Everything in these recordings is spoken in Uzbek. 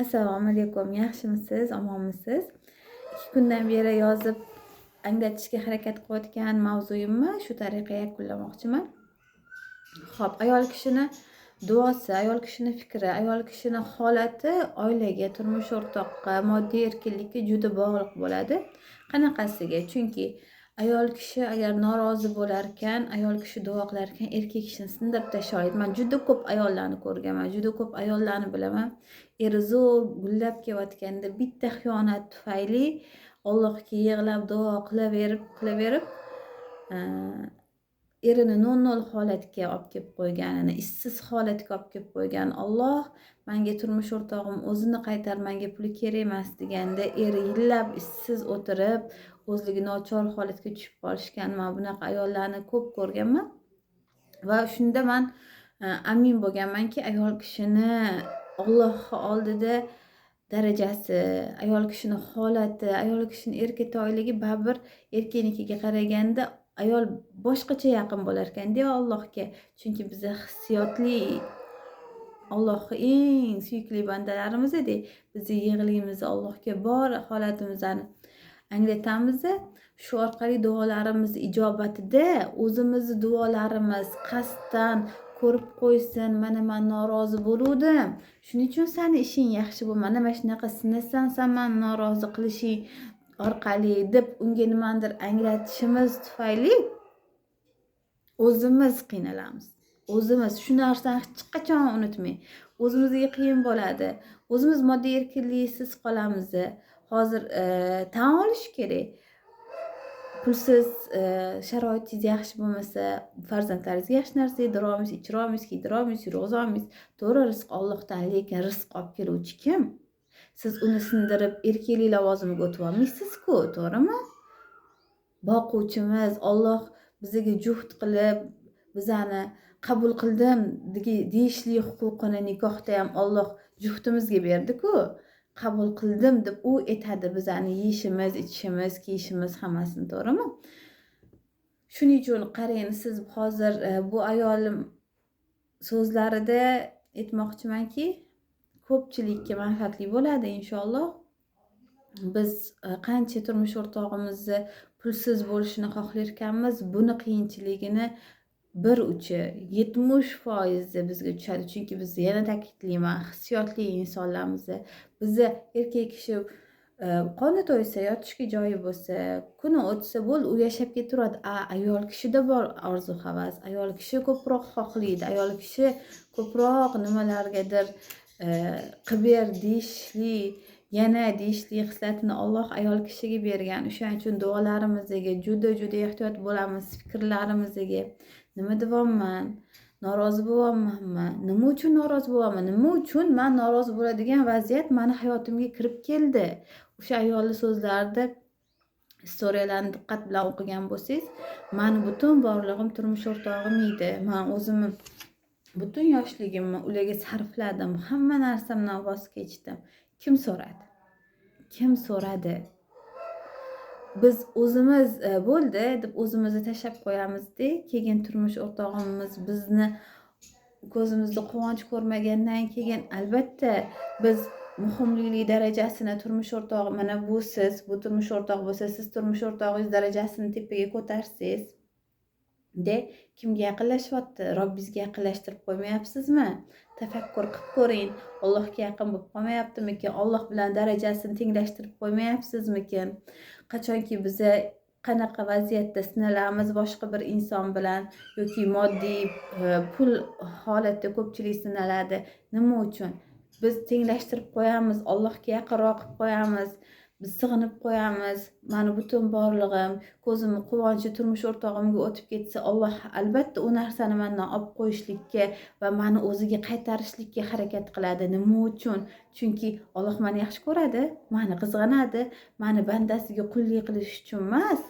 Assalomu alaykum, yaxshimisiz, omonmisiz? 2 kundan beri yozib anglatishga harakat qilayotgan mavzuyimni shu tariqa yakunlamoqchiman. Xo'p, ayol kishini duosi, ayol kishini fikri, ayol kishini holati oilaga, turmush o'rtoqqa, moddiy erkinlikka juda bog'liq bo'ladi. Qanaqasiga? Chunki ayol kishi agar norozi bo'larkan, ayol kishi duo qilarkan, erkak kishini sindirib tashlaydi. Man juda ko'p ayollarni ko'rganman, juda ko'p ayollarni bilaman. Eri zo'r gullab kelayotganda bitta xiyonat tufayli Allohga yig'lab duo qilaverib, erini 0-0 holatga olib kelib qo'yganini, ishsiz holatga olib kelib qo'ygan. Alloh menga turmush o'rtog'im o'zini qaytar, menga puli kerak emas deganda eri yillab ishsiz o'tirib, o'zligi nochor holatga tushib qolishgan. Men bunaqa ayollarni ko'p ko'rganman va shunda man amin bo'lganmanki, ayol kishini Alloh oldida darajasi, ayol kishini holati, ayol kishini erkatoyligi baribir erkaknikiga qaraganda ayol boshqacha yaqin bo'larkan-da Allohga. Chunki biz hissiyotli, Allohning eng suyukli bandalarimiz edik. Biz yig'laymiz, Allohga bor holatimizni anglatamiz. Shu orqali duolarimiz ijobatida o'zimizni duolarimiz qasddan ko'rib qo'ysin, mana men norozi bo'luvdim, shuning uchun seni ishing yaxshi bo'lmadi, mana shunaqa sinasan san meni norozi qilishing orqali deb unga nimadir anglatishimiz tufayli o'zimiz qiynalamiz. O'zimiz shu narsani hech qachon unutmang. O'zimizga qiyin bo'ladi. O'zimiz moddiy erkinliksiz qolamiz. Hozir tan olish kerak. Pulsiz sharoitingiz yaxshi bo'lmasa, farzandlaringizga yaxshi narsa yedira olmaysiz, ichira olmaysiz, kiydira olmaysiz, yurg'iza olmaysiz. To'g'ri, rizq Allohdan, lekin rizq olib keluvchi kim? Siz uni sindirib erkaklik lavozimiga o'tib olmaysiz-ku, to'g'rimi? Boquvchimiz Alloh bizga juft qilib, bizani qabul qildim deyishlik huquqini nikohda ham Alloh juftimizga berdi-ku. Qabul qildim deb u aytadi bizani yeyishimiz, ichishimiz, kiyishimiz hammasini, to'g'rimi? Shuning uchun qarang, siz hozir bu ayolim so'zlarida aytmoqchimanki, ko'pchilikka manfaatli bo'ladi inshaalloh. Biz qancha turmush o'rtog'imizni pulsiz bo'lishini xohlarkanmiz, buni qiyinchiligini bir uchi 70% bizga tushadi. Chunki biz, yana ta'kidlayman, hissiyotli insonlarmiz. Bizni erkak kishi qoni to'ysa, yotishga joyi bo'lsa, kuni o'tsa bo'ldi, u yashab ketaveradi. Ayol kishida bor orzu havas, ayol kishi ko'proq xohlaydi, ayol kishi ko'proq nimalargadir qilib ber deyishli, yana deyishli xislatini Alloh ayol kishiga bergan. O'shaning uchun duolarimizga juda juda ehtiyot bo'lamiz, fikrlarimizga. Nima deyapman? Norozi bo'lyapmanmi? Nima uchun norozi bo'lyapman? Nima uchun man norozi bo'ladigan vaziyat mani hayotimga kirib keldi? O'sha ayolning so'zlarida istoriyalarni diqqat bilan o'qigan bo'lsangiz, mani butun borlig'im turmush o'rtog'im edi. Man o'zimni butun yoshligimni ularga sarfladim, hamma narsamdan voz kechdim. Kim so'radi? Kim so'radi? Biz o'zimiz bo'ldi deb o'zimizni tashlab qo'yamizda, keyin turmush o'rtog'imiz bizni ko'zimizda quvonch ko'rmagandan keyin albatta biz muhimlik darajasini turmush o'rtog'i, mana bu siz, bu turmush o'rtoq bo'lsa, siz turmush o'rtog'ingiz darajasini tepaga ko'tarsangiz de, kimga yaqinlashyapti? Robbingizga yaqinlashtirib qo'ymayapsizmi? Tafakkur qilib ko'ring, Allohga yaqin bo'lib qolmayaptimikin? Alloh bilan darajasini tenglashtirib qo'ymayapsizmikin? Qachonki biza qanaqa vaziyatda sinalamiz boshqa bir inson bilan yoki moddiy pul holatda ko'pchilik sinaladi. Nima uchun? Biz tenglashtirib qo'yamiz, Allohga yaqinroq qilib qo'yamiz, biz sig'inib qo'yamiz. Mani butun borlig'im, ko'zimni quvonchi turmush o'rtog'imga o'tib ketsa, Alloh albatta u narsani mendan olib qo'yishlikka va mani o'ziga qaytarishlikka harakat qiladi. Nima uchun? Chunki Alloh meni yaxshi ko'radi, mani qizg'anadi, mani bandasiga qullik qilish uchun emas.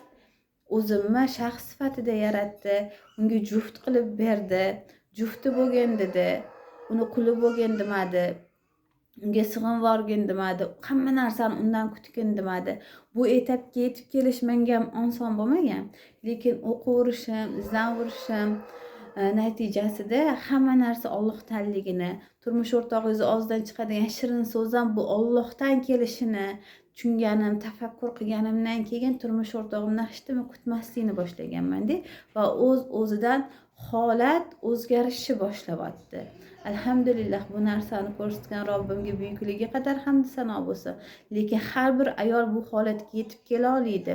O'zimni shaxs sifatida yaratdi, unga juft qilib berdi, jufti bo'lgin dedi, uni quli bo'lgin demadi, unga sig'invorgin demadi, hamma narsani undan kutgin demadi. Bu etapga yetib kelish menga ham oson bo'lmagan, lekin o'qiverishim, izlanaverishim, Natijasida hamma narsa Ollohdanligini, turmush o'rtog'ingizni og'zidan chiqadigan shirin so'z ham bu Ollohdan kelishini tushunganim, tafakkur qilganimdan keyin turmush o'rtog'imdan hech nima kutmaslikni boshlaganmanda va o'z o'zidan holat o'zgarishni boshlayapti. Alhamdulillah, bu narsani ko'rsatgan Robbimga buyukligi qadar hamd sano bo'lsin. Lekin har bir ayol bu holatga yetib kela oladi.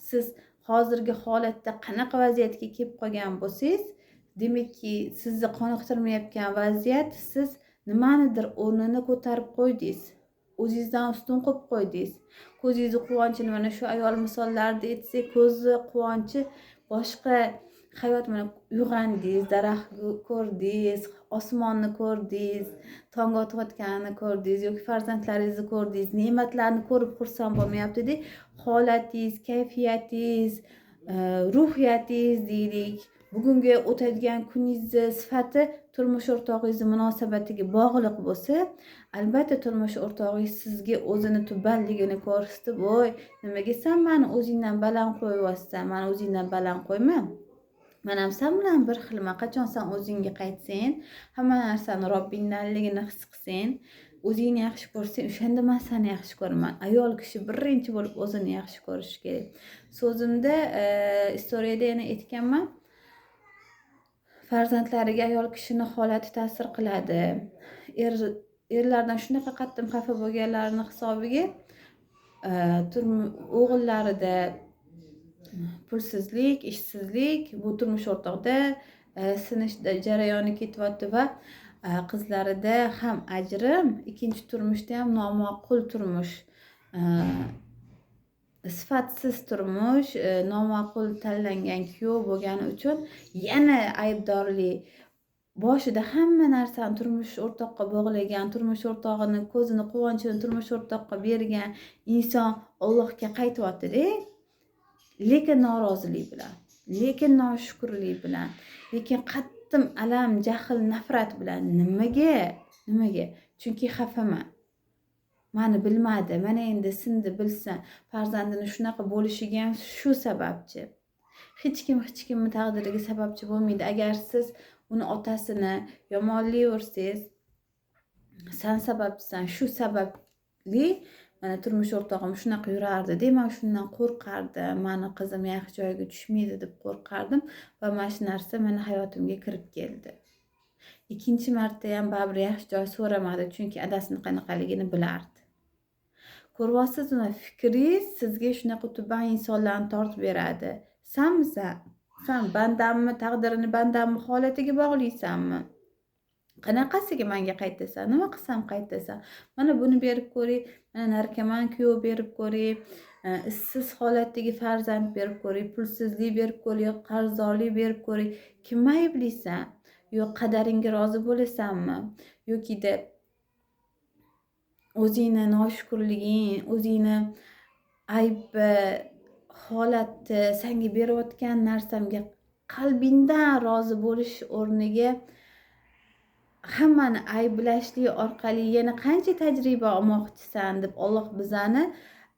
Siz hozirgi holatda qanaqa vaziyatga kelib qolgan bo'lsangiz, demakki sizni qoniqtirmayotgan vaziyat, siz nimanidir o'rnini ko'tarib qo'ydingiz, o'zingizdan ustun qo'yib qo'ydingiz. Ko'zingizni quvonchini, mana shu ayol misollarida aytsak, ko'zni quvonchi boshqa hayot. Mana uyg'ondingiz, daraxt ko'rdingiz, osmonni ko'rdingiz, tong otayotganini ko'rdingiz yoki farzandlaringizni ko'rdingiz, ne'matlarni ko'rib xursand bo'lmayapti-da. Holatingiz, kayfiyatingiz, ruhiyatingiz deylik, bugungi o'tadigan kuningizni sifati turmush o'rtog'ingizni munosabatiga bog'liq bo'lsa, albatta turmush o'rtog'ingiz sizga o'zini tubanligini ko'rsatib, voy, nimaga san mani o'zingdan baland qo'yyapsan, mani o'zingdan baland qo'yma, man ham san bilan bir xilman, qachon san o'zingga qaytsang, hamma narsani Robbingdanligini his qilsang, o'zingni yaxshi ko'rsang, o'shanda man seni yaxshi ko'raman. Ayol kishi birinchi bo'lib o'zini yaxshi ko'rishi kerak. So'zimda, istoriyada yana aytganman, farzandlariga ayol kishini holati ta'sir qiladi. Erlardan shunaqa qattiq xafa bo'lganlarini hisobiga o'g'illarida pulsizlik, ishsizlik, bu turmush o'rtoqda sinish jarayoni ketyapti va qizlarida ham ajrim, ikkinchi turmushda ham noma'qul turmush, sifatsiz turmush, noma'qul tanlangan kuyov bo'lgani uchun yana aybdorlik. Boshida hamma narsani turmush o'rtoqqa bog'lagan, turmush o'rtog'ini ko'zini quvonchini turmush o'rtoqqa bergan inson Allohga qaytyapti-da, lekin norozilik bilan, lekin noshukrlik bilan, lekin qattiq alam, jahl, nafrat bilan. Nimaga? Nimaga? Chunki xafaman. Mani bilmadi, mana endi sindi, bilsin. Farzandini shunaqa bo'lishiga ham shu sababchi. Hech kim hech kimni taqdiriga sababchi bo'lmaydi. Agar siz uni otasini yomonlayversangiz, san sababchisan, shu sababli mana turmush o'rtog'im shunaqa yurardi-da, man shundan qo'rqardim, mani qizim yaxshi joyga tushmaydi deb qo'rqardim va mana shu narsa mani hayotimga kirib keldi. Ikkinchi marta ham baribir yaxshi joy so'ramadi, chunki adasini qanaqaligini bilardi. Ko'ryapsizmi, fikringiz sizga shunaqa tuban insonlarni tortib beradi. Sanmisan? San bandammi, taqdirini bandammi holatiga bog'liysanmi? Qanaqasiga menga qaytasan? Nima qilsam qaytasan? Mana buni berib ko'ring, mana narkoman kuyov berib ko'ring, ishsiz holatdagi farzand berib ko'ring, pulsizlik berib ko'ring, qarzdorlik berib ko'ring. Kimni ayblisan? Yo qadaringga rozi bo'lasanmi? Yokida o'zingni noshukrliging, o'zingni aybi holatni senga berayotgan narsamga qalbingdan rozi bo'lish o'rniga hammani ayblashlik orqali yana qancha tajriba olmoqchisan deb Alloh bizani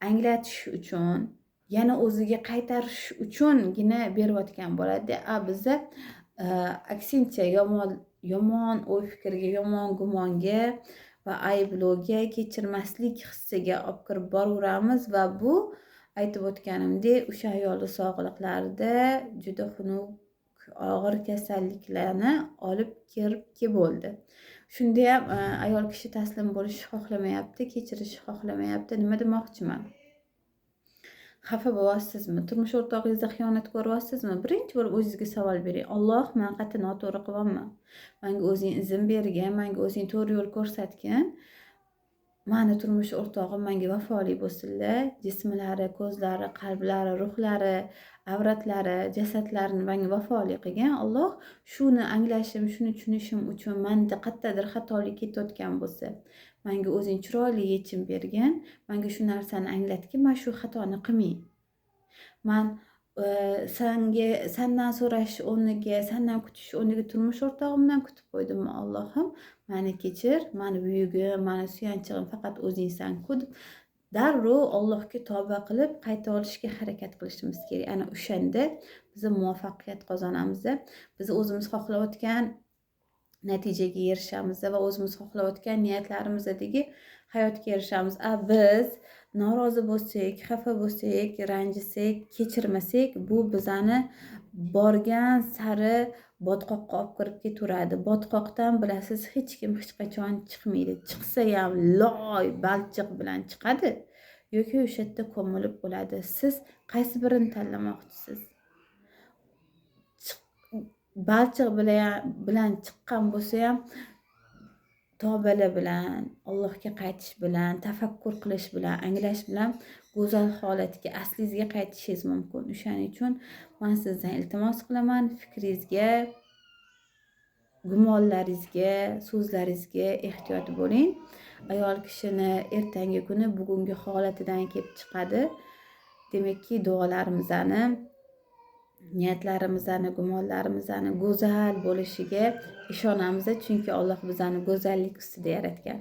anglatish uchun, yana o'ziga qaytarish uchungina berayotgan bo'ladi. A biza aksincha yomon o'y-fikrga, yomon gumonga va ayblovga, kechirmaslik hissiga olib kirib boraveramiz va bu aytib o'tganimdek o'sha ayolni sog'liqlarida juda xunuk og'ir kasalliklarni olib kirib kelib bo'ldi. Shunda ham ayol kishi taslim bo'lishni xohlamayapti, kechirishni xohlamayapti. Nima demoqchiman? Xafa bo'lyapsizmi? Turmush o'rtog'ingizda xiyonat ko'ryapsizmi? Birinchi bo'lib o'zingizga savol bering. Alloh, men qat'iy noto'g'ri qilyapman. Menga o'zing izn bergin, menga o'zing to'g'ri yo'l ko'rsatgin. Mani turmush o'rtog'im menga vafoli bo'lsinlar. Jismlari, ko'zlari, qalblari, ruhlari, avratlari, jasadlarini menga vafoli qilgan. Alloh, shuni anglashim, shuni tushunishim uchun menda qayerdadir xatolik ketayotgan bo'lsa, menga o'zing chiroyli yechim bergin, menga shu narsani anglatgin, men shu xatoni qilmay. Man sanga, sandan so'rash o'rniga, sandan kutish o'rniga turmush o'rtog'imdan kutib qo'ydimmi, Allohim, meni kechir, mani buyugim, mani suyanchig'im faqat o'zingsan-ku deb Darrov Allohga tavba qilib qayta olishga harakat qilishimiz kerak. Ana o'shanda biz muvaffaqiyat qozonamiz, biz o'zimiz xohlayotgan natijaga erishamiz va o'zimiz xohlayotgan niyatlarimizdagi hayotga erishamiz. A biz norozi bo'lsak, xafa bo'lsak, ranjisak, kechirmasak, bu bizani borgan sari botqoqqa olib kirib ketaveradi. Botqoqdan, bilasiz, hech kim hech qachon chiqmaydi. Chiqsa ham loy balchiq bilan chiqadi yoki o'sha yerda ko'milib o'ladi. Siz qaysi birini tanlamoqchisiz? Balchiq bilan chiqqan bo'lsa ham, tavbalar bilan, Allohga qaytish bilan, tafakkur qilish bilan, anglash bilan go'zal holatga, aslingizga qaytishingiz mumkin. O'shaning uchun man sizdan iltimos qilaman, fikringizga, gumonlaringizga, so'zlaringizga ehtiyot bo'ling. Ayol kishini ertangi kuni bugungi holatidan kelib chiqadi. Demakki, duolarimizni, niyatlarimizni, gumonlarimizni go'zal bo'lishiga ishonamiz, chunki Alloh bizani go'zallik ustida yaratgan.